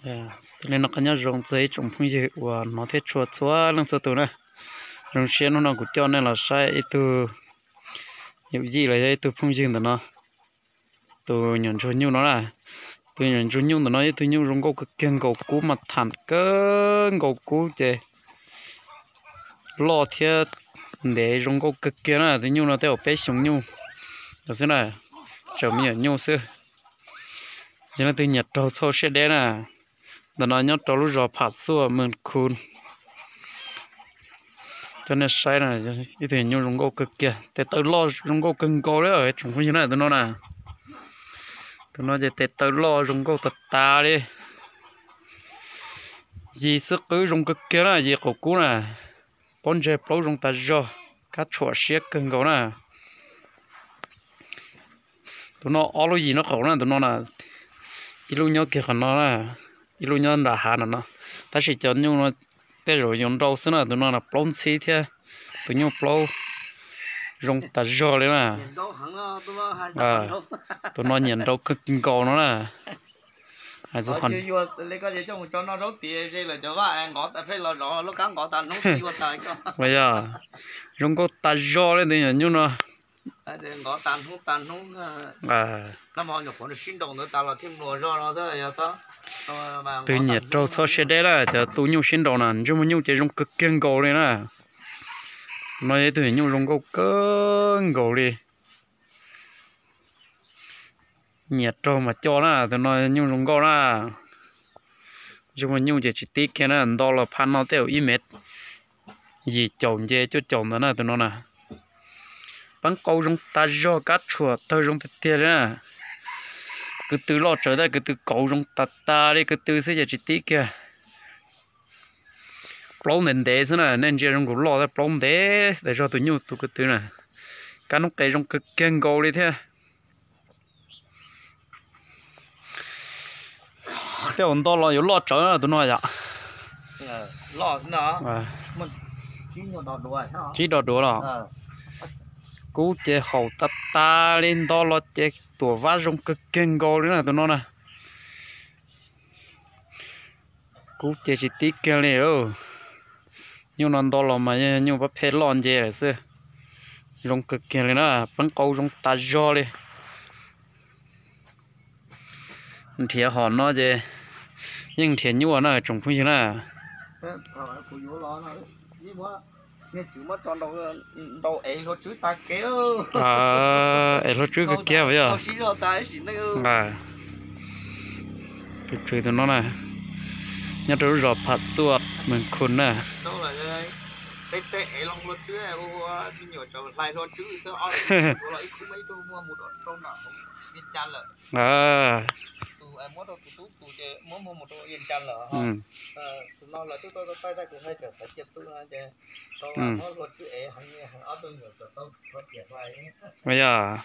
Xws li no qhov nyob zoo txog ib tsoom phooj ywg uas hnov thiab tshua txhua leej txhua tus na. Zoo siab hnub no kuv coj nej los saib ib tug yawm yij los yog ib tug phooj ywg ntawm no. Tus nyuam ntsuag nyuj no na, tus nyuam ntsuag nyuj ntawm no yog ib tug nyuj zoo nkauj kawg kiag, nkaus kub mas tham kawg, nkaus kub ces loj thiab ntev zoo nkauj kawg kiag na. Tus nyuj no tej zaum peb xyoos nyuj los xwb na, tseem me nyuam nyuj xwb. Yog leej twg nyiam raug txhob siab deb na, ntawm no nyob rau lub zos Pham Xuaj, Mes Khus. Coj nej saib na, ib tug nyuj zoo nkauj kawg kiag, tes taw loj zoo nkauj kawg nkaus li tsoom phooj ywg na. Tus no na, tus no ces tes taw loj zoo nkauj tas tas li. Yis xwb qwb zoo kawg kiag na, yis qaum kub na, pob ntseg plaub zoo tas zog, kab tshuam siab kawg nkaus na. Tus no ob lub yim nraub qaum na, tus no na, ib lub nyob kiag qhov no na, ib lub nyob nram hav no no. Tab sis cov nyuj no tej zaum yuav nrau xwb na, tus no na plaub ntxhib thiab, tus nyuj plaub zoo tas zog li na. Tus no nyiam nrau kawg nkaus no na. Yog zoo nkauj tas zog li tus nyuam nyuj no. Tus nyiam raug txhob siab deb na, cov tu nyuj siab nraus na, ntsej muag nyuj ces zoo kawg kiag nkaus li na. Tus no yog ib tug nyuam nyuj zoo nkauj kawg nkaus li. Nyiam raug mas coj na, tus no nyuj zoo nkauj na. Ntsej muag nyuj ces tsis tib kiag na, nto los phaj no tej zaum ib mev yim caum nce cuaj caum ntawd na tus no na. Peeb qau zoo tas zog, kab tshuam tawg zoo tiag tiag li na. Kwv tw loj tsawv tab kwv tw kauv zoo tas tas li, kwv tw xwb ces tsis tib kiag. Plaub ntev ntev xwb na, nej ntsia zoo nkaus loj tab plaub ntev tas zog tus nyuj tus kwv tw na. Kab noob qes zoo kawg kiag nkaus li thiab. Tej zaum nto los yuav loj tsawv na tus no yom. Tsib do duav los. Kub ces haum tas tas li, nto los ces tuam vab zoo kawg kiag nkaus li na tus no na. Kub ces tsis tib kiag li. Nyuj no nto los mas yog nyuj pab phem loj nce lawm xwb. Zoo kawg kiag li na, peeb qau zoo tas zog li. Nrhiav hom no ces yeej nrhiav nyuaj na tsoom phooj ywg na. Es hlua tswb kawg kiag yog. Tus tswv tus no na, nyob rau lub zos Pham Xuaj, Mes Khus na. Yog.